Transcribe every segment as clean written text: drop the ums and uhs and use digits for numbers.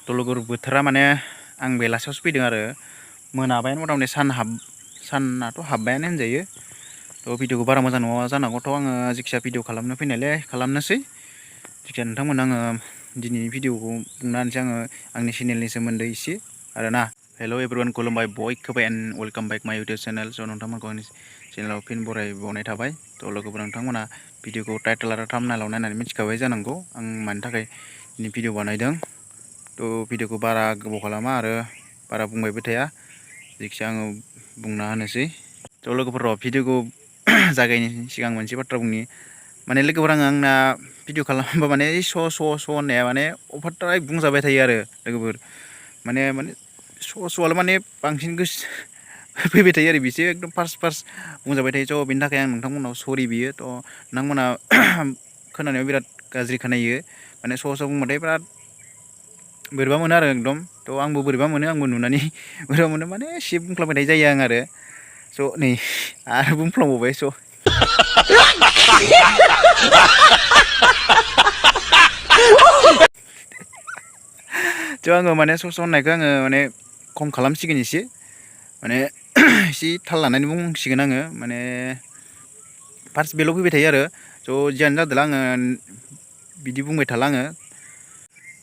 लोगोफोर बोथोरा माने आं बेलासियावसो फैदों आरो मोनाबायानो मथा मथि सानाथ' हाबबायानो होनजायो। भिडिअखौ बारा मोजां नङा जानांगौथ' आङो जिखिजाया भिडिअ खालामनो फैनायलाय खालामनोसै। जिखिजाया नोंथांमोन आङो दिनैनि भिडिअखौ बुंना होनोसै आङो आंनि चेनेलनि सोमोन्दै एसे आरोना। हेल' एभ्रिवान, खुलुमबाय बयखौबो एन्ड वेलकाम बेक माय इउटुब चेनेल। स' नोंथांमोनखौ आंनि चेनेलाव फिन बरायबावनाय थाबाय। लोगोफोर नोंथांमोना भिडिअखौ टाइटेल आरो थाम्बनेइलाव नायनानै मिथिखाबाय जानांगौ आं मानि थाखाय दिनै भिडिअ बानायदों। भिडिअखौ बारा गोबाव खालामा आरो बारा बुंबायबो थाया, जिखिजाया आङो बुंना होनोसै। लोगोफोर भिडिअखौ जागायनायनि सिगां मोनसे बाथ्रा बुंनि। माने लोगोफोर आंना भिडिअ खालामबा माने स' होननाया माने अभारद्राय बुंजाबाय थायो आरो लोगोफोर। माने स'आल' माने बांसिन गोसो फैबाय थायो आरो बिसो एकदम फार्स्ट बुंजाबाय थायो। बेनि थाखाय आं नोंथांमोनाव सरि बियो। नोंथांमोना खोनानायाव बिराद गाज्रि खोनायो, माने स' बुंबाथाय बिराद बोरैबा मोनो आरो एकदम। आंबो बोरैबा मोनो, आंबो नुनानै बोरैबा मोनो, माने एसे बुंफ्लांबाय थानाय जायो आं आरो। नै आरो बुंफ्लांबावबाय आङो माने स' होननायखौ आङो माने खम खालामसिगोन एसे, माने एसे थाल लानानै बुंसिगोन आङो। माने फार्स्ट बेल' फैबाय थायो आरो। जियानो जादोला आङो बिदि बुंबाय थाला आङो।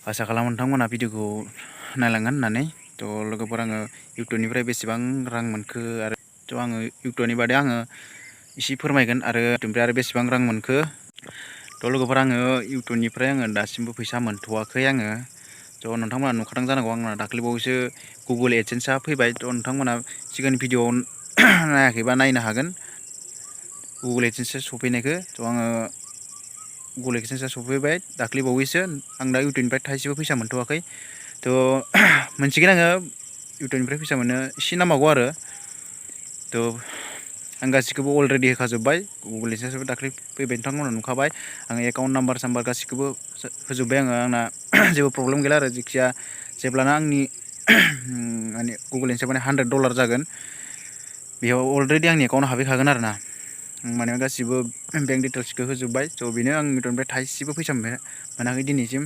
आसा खालामो नोंथांमोना भिडिअखौ नायलांगोन होननानै। लोगोफोर आङो इउटुबनिफ्राय बेसेबां रां मोनखो आरो आङो इउटुबनि बादै आङो एसे फोरमायगोन आरो इउटुबनिफ्राय आरो बेसेबां रां मोनखो। लोगोफोर आङो इउटुबनिफ्राय दासिमबो फैसा मोनथ'वाखै आङो। नोंथांमोना नुखादों जानांगौ, आंना दाख्लैबावैसो गुगोल एडसेन्सआ फैबाय। नोंथांमोना सिगांनि भिडिअआव नायाखैबा नायनो हागोन गुगोल एडसेन्सआ सफैनायखौ। आङो गुगोल एडसेन्सआ सफैबाय दाख्लैबावैसो। आं दा इउटुबनिफ्राय थाइसेबो फैसा मोनथ'वाखै। मोनसिगोन आङो इउटुबनिफ्राय फैसा मोनो एसे नांबावगौ आरो। आं गासिखौबो अलरेडि होखाजोब्बाय। गुगोल एडसेन्सआबो दाख्लै फैबाय, नोंथांमोना नुखाबाय। आङो एकाउन्ट नाम्बार गासिखौबो होजोब्बाय आङो। आंना जेबो प्रब्लेम गैला आरो। जिखिजाया जेब्लाना आंनि माने गुगोल एडसेन्सआ माने $100 जागोन, बेयाव अलरेडि आंनि एकाउन्टआव हाबहैखागोन आरो ना। माने गासिबो बेंक डिटेल्सखौ होजोब्बाय। बेनो आं इउटुबनिफ्राय थाइसेबो फैसा मोनाखै दिनैसिम।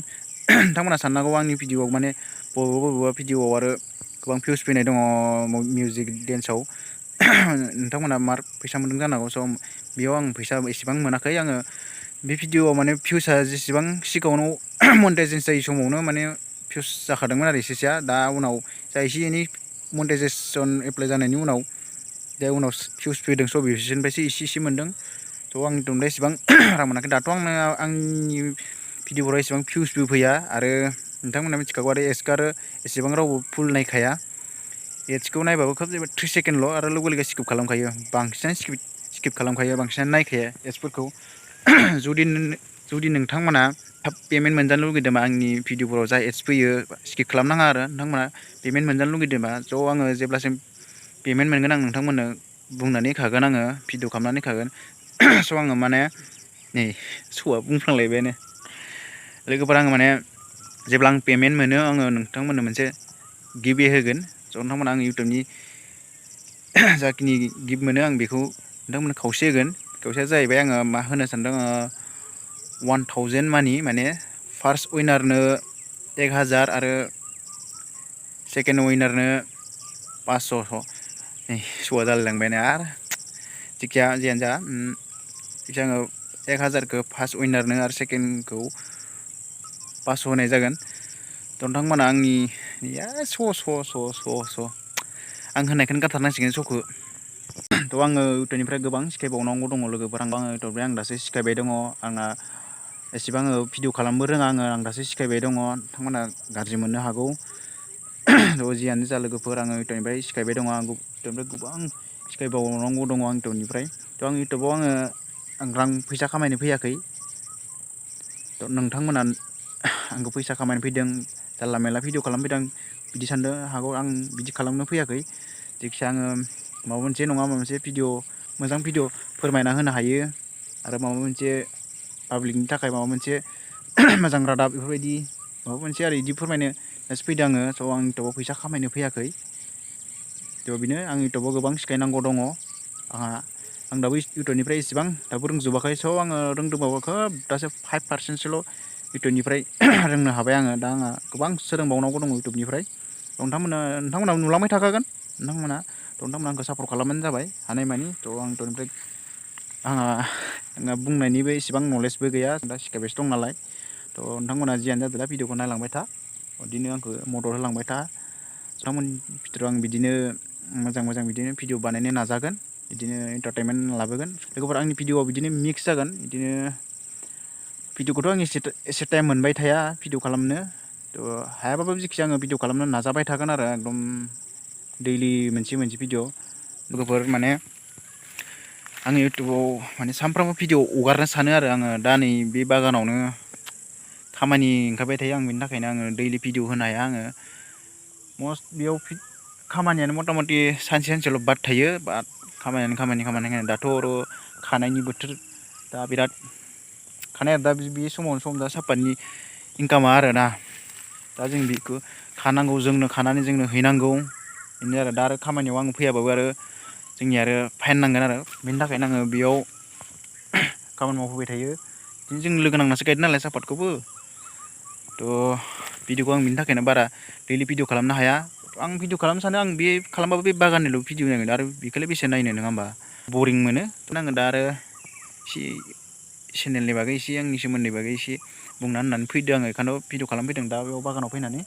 नोंथांमोना साननांगौ आंनि भिडिअआव माने बबेबा भिडिअआव आरो गोबां भिउस फैनाय दङ मिउजिक डेन्सआव। नोंथांमोना मार फैसा मोनदों जानांगौ। बेयाव आं फैसा एसेबां मोनाखै आङो। बे भिडिअआव माने भिउसआ जेसेबां सिगाङाव मनेटाइजेसन जायै समावनो माने भिउस जाखादोंमोन आरो एसेसोआ। दा उनाव जा एसे एनै मनेटाइजेसन एप्लाइ जानायनि उनाव भिउस फैदों, बिसोरनिफ्रायसो एसे मोनदों। आं इउटुबनिफ्राय एसेबां रां मोनाखै। दाथ' आंनि भिडिअफोराव एसेबां भिउसबो फैया आरो नोंथांमोना मिथिखागौ आरो एड्सखौ आरो एसेबां रावबो फुल नायखाया। एड्सखौ नायबाबो खोब जेनेबा 3 सेकेन्डल' आरो लोगो लोगो स्किप खालामखायो। बांसिनानो स्किप खालामखायो, बांसिनानो नायखाया एड्सफोरखौ। जुदि नोंथांमोना थाब पेमेन्ट मोनजानो लुगैदोंबा, आंनि भिडिअफोराव जा एड्स फैयो स्किप खालामनाङा आरो। नोंथांमोना पेमेन्ट मोनजानो लुगैदोंबा आङो जेब्लासिम पेमेन्ट मोनगोन आं नोंथांमोननो बुंनानै होखागोन, आङो भिडिअ खालामनानै होखागोन। आङो माने नै बुंफ्लांलायबायानो। लोगोफोर आङो माने जेब्ला आं पेमेन्ट मोनो, आङो नोंथांमोननो मोनसे गिफ्टवे होगोन। नोंथांमोना आं इउटुबनि जाखिनि गिफ्ट मोनो आं बेखौ नोंथांमोननो खावसे होगोन। खावसेया जाहैबाय आङो मा होनो सानदों, 1000 मानि माने फार्स्ट उइनारनो 1000 आरो सेकेन्ड उइनारनो 500। स'आ जालायलांबायानो आरो। जियानो जा आङो 1000खौ फार्स्ट उइनारनो आरो सेकेन्डखौ 500 होनाय जागोन। नोंथांमोना आंनि आं होनायखौनो गारथारनांसिगोन स'खौ। आङो इउटुबनिफ्राय गोबां सिखायबावनांगौ दङ लोगोफोर। आङो इउटुबनिफ्राय आं दासो सिखायबाय दङ। आंना एसेबां भिडिअ खालामबो रोङा आं दासो सिखायबाय दङ। नोंथांमोना गाज्रि मोननो हागौ। जियानो जा लोगोफोर, आङो इउटुबनिफ्राय सिखायबाय दङ। आं इउटुबनिफ्राय गोबां सिखायबावनांगौ दङ आं इउटुबनिफ्राय। आं इउटुबाव रां फैसा खामायनो फैयाखै। नोंथांमोना आंखौ फैसा खामायनो फैदों, जानला मेनला भिडिअ खालामफैदों बिदि साननो हागौ। आं बिदि खालामनो फैयाखै। जायखिजाया आङो माबा मोनसे नङा माबा मोनसे मोजां भिडिअ फोरमायना होनो हायो आरो माबा मोनसे पाब्लिकनि थाखाय माबा मोनसे मोजां रादाब, बेफोरबायदि माबा मोनसे आरो बिदि फोरमायनो फैदों आङो। आं इउटुबाव फैसा खामायनो फैयाखै। बेनो आं इउटुबाव गोबां सिखायनांगौ दङ आंहा। आं दाबो इउटुबनिफ्राय एसेबां दाबो रोंजोबाखै। आङो रोंदोंबाबो खोब दासो 5%सोल' इउटुबनिफ्राय रोंनो हाबाय आङो। दा आंहा गोबां सोलोंबावनांगौ दङ इउटुबनिफ्राय। नोंथांमोना नुलांबाय थाखागोन नोंथांमोना आंखौ सापर्ट खालामबानो जाबाय हानायमानि। आं इउटुबनिफ्राय आंहा बुंनायनिबो इसेबां नलेजबो गैया, दा सिखायबायसो दं नालाय। नोंथांमोना जियानो जादोला भिडिअखौ नायलांबाय था, बिदिनो आंखौ मदद होलांबाय था। नोंथांमोननि भितराव आं बिदिनो मोजां बिदिनो भिडिअ बानायनो नाजागोन, बिदिनो एन्टारटेनमेन्ट लाबोगोन। लोगोफोर आंनि भिडिअआव बिदिनो मिक्स जागोन, बिदिनो भिडिअखौथ' आं एसे टाइम मोनबाय थाया भिडिअ खालामनो। हायाबाबो जेखि आङो भिडिअ खालामनो नाजाबाय थागोन आरो एकदम दैलि मोनसे भिडिअ। लोगोफोर माने आङो इउटुबाव माने सानफ्रामबो भिडिअ हगारनो सानो आरो आङो। दा नै बे बागानावनो खामानि ओंखारबाय थायो आं, बेनि थाखायनो आङो दैलि भिडिअ होनो हाया आङो। बेयाव खामानियानो मथा मथि सानसेल' बाद थायो, बाद खामानि। दाथ' आरो खानायनि बोथोर, दा बिराद खानाय आरो दा बे समावनो दा सापातनि इनकामा आरोना। दा जों बेखौ खानांगौ, जोंनो खानानै जोंनो हैनांगौ बेनो आरो। दा आरो खामानियाव आं फैयाबाबो आरो जोंनि आरो फाइन नांगोन आरो, बेनि थाखायनो आङो बेयाव खामानि मावफैबाय थायो। बिदिनो जों लोगो नांनासो गायदों नालाय सापातखौबो। भिडिअखौ आं बिनि थाखायनो बारा दैलि भिडिअ खालामनो हाया। आं भिडिअ खालामनो सानो, आं बे खालामबाबो बे बागाननिल' भिडिअ नायगोन आरो बेखौलाय बेसे नायनो, नङा होमबा? बरिं मोनो। आङो दा आरो एसे चेनेलनि बागै, आंनि सोमोन्दै बागै एसे बुंना होननानै फैदों आङो, बेखायनो भिडिअ खालामफैदों दा बेयाव बागानाव फैनानै।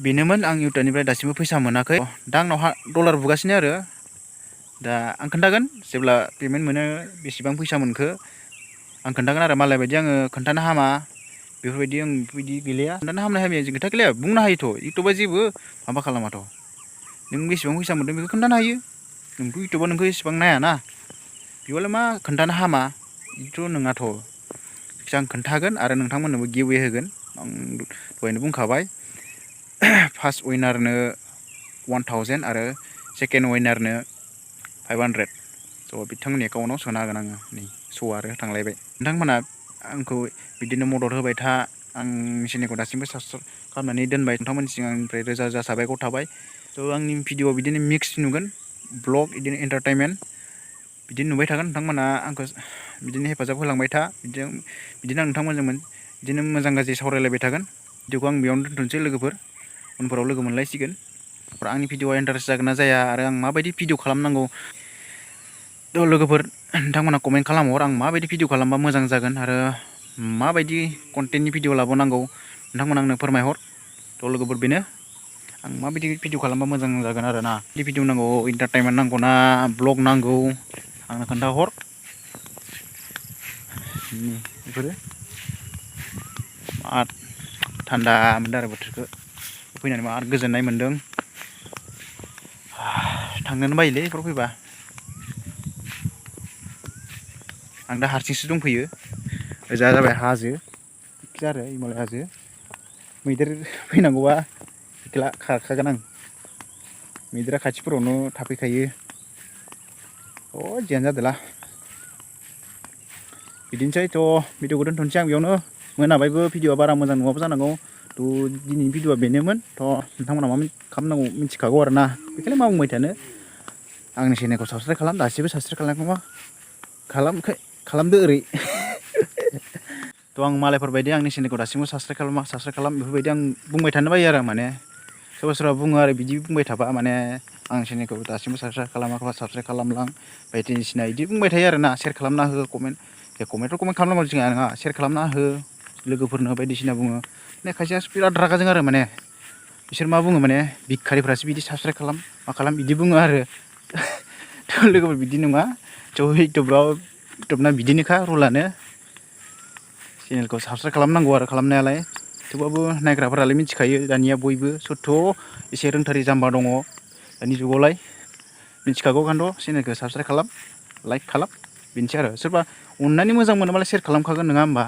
बेनोमोन, आं इउटुबनिफ्राय दासिमबो फैसा मोनाखै। दा आंनाव डलार बुगासिनो आरो। दा आं खोन्थागोन जेब्ला पेमेन्ट मोनो बेसेबां फैसा मोनखो आं खोन्थागोन आरो। मालाय बायदि आङो खोन्थानो हामा, बेफोरबायदि गैलाया। खोन्थानो हामनाय जों खोथा गैलाया, बुंनो हायोथ'। इउटुबा जेबो माबा खालामाथ'। नों बेसेबां फैसा मोन्दों बेखौ खोन्थानो हायो। नोंथ' इउटुबाव नोंखौ एसेबां नायाना, बेयावलाय मा खोन्थानो हामा, बेथ' नङाथ'। आं खोन्थागोन आरो नोंथांमोननोबो गिवे होगोन। आं दहायनो बुंखाबाय, फार्स्ट उइनारनो 1000 आरो सेकेन्ड उइनारनो 500। बिथांमोननि एकाउन्टआव सोना होगोन आङो। नै आरो थांलायबाय। नोंथांमोना आंखौ बिदिनो मदद होबाय था। आंनि चेनेलखौ दासिमबो साबस्क्राइब खालामनानै दोनबाय। नोंथांमोननिसिम आंनिफ्राय रोजा साबायखर थाबाय। आंनि भिडिअआव बिदिनो मिक्स नुगोन, ब्लग, बिदिनो एन्टारटेनमेन्ट बिदिनो नुबाय थागोन। नोंथांमोना आंखौ बिदिनो हेफाजाब होलांबाय था। बिदिनो आं नोंथांमोनजों बिदिनो मोजां गाज्रि सावरायलायबाय थागोन। भिडिअखौ आं बेयावनो दोनथ'नोसै लोगोफोर, उनफोराव लोगो मोनलायसिगोन। आंनि भिडिअआ इन्टारेस्ट जागोन ना जाया, आरो आं माबायदि भिडिअ खालामनांगौ, लोगोफोर नोंथांमोना कमेन्ट खालामहर। आं माबायदि भिडिअ खालामबा मोजां जागोन आरो माबायदि कन्टेन्टनि भिडिअ लाबोनांगौ नोंथांमोना आंनो फोरमायहर। लोगोफोर बेनो, आं माबायदि भिडिअ खालामबा मोजां जागोन आरो ना। भिडिअ नांगौ, एन्टारटेनमेन्ट नांगौ ना ब्लग नांगौ, आंनो खोन्थाहर। बेफोरो मार थान्दा मोनदों आरो बोथोरखौ फैनानै मार गोजोननाय मोन्दों। थांनोनो बायोलै बेफोराव फैबा। आं दा हारसिंसो दंफैयो। ओजा जाबाय हाजो, आरो हिमालय हाजो। मैदेर फैनांगौबा गैला, खारखागोन आं। मैदेरा खाथिफोरावनो थाफैखायो। जियानो जादोला बिदिनोसै। भिडिअखौ दोन्थ'नोसै आं बेयावनो। मोनाबायबो, भिडिअआ बारा मोजां नङाबो जानांगौ। दिनैनि भिडिअआ बेनोमोन। नोंथांमोना मा खालामनांगौ मिथिखागौ आरो ना, बेखायनो मा बुंबाय थानो। आंनि चेनेलखौ साबस्क्राइब खालाम, दासिमबो साबस्क्राइब खालामाखैबा खालामदो ओरै। आं मालायफोरबायदि आंनि चेनेलखौ दासिमबो साबस्क्राइब खालाम बेफोरबायदि आं बुंबाय थानो बायो आरो। माने सोरबा बुङो आरो, बिदि बुंबाय थाबा माने आंनि चेनेलखौ दासिमबो साबस्क्राइब खालामाखैबा साबस्क्राइब खालामलां, बायदिसिना बिदि बुंबाय थायो आरो ना। सेयार खालामना हो, कमेन्ट खालामनांगौ जोंहा नङा, सेयार खालामना हो लोगोफोरनो बायदिसिना बुङो। खायसेया बिराद रागा जोङो आरो, माने बिसोर मा बुङो, माने भिखारिफ्रासो बिदि साबस्क्राइब खालाम मा खालाम बिदि बुङो आरो। लोगोफोर बिदि नङा। इउटुबना बिदिनोखा रुलानो। चेनेलखौ साबस्क्राइब खालामनांगौ आरो खालामनायालाय। थेवबाबो नायग्राफोरालाय मिथिखायो दानिया बयबो, सोरथ' एसे रोंथारि जाम्बा दङ दानि जुगावलाय। मिथिखागौ, ओंखायनोथ' चेनेलखौ साबस्क्राइब खालाम, लाइक खालाम, बेनोसै आरो। सोरबा अननानै मोजां मोनोबालाय सेयार खालामखागोन, नङा होमबा?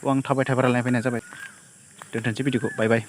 आं थाबाय रायलायनाय फैनाय जाबाय। दोनथ'नोसै भिडिअखौ, बाय बाय।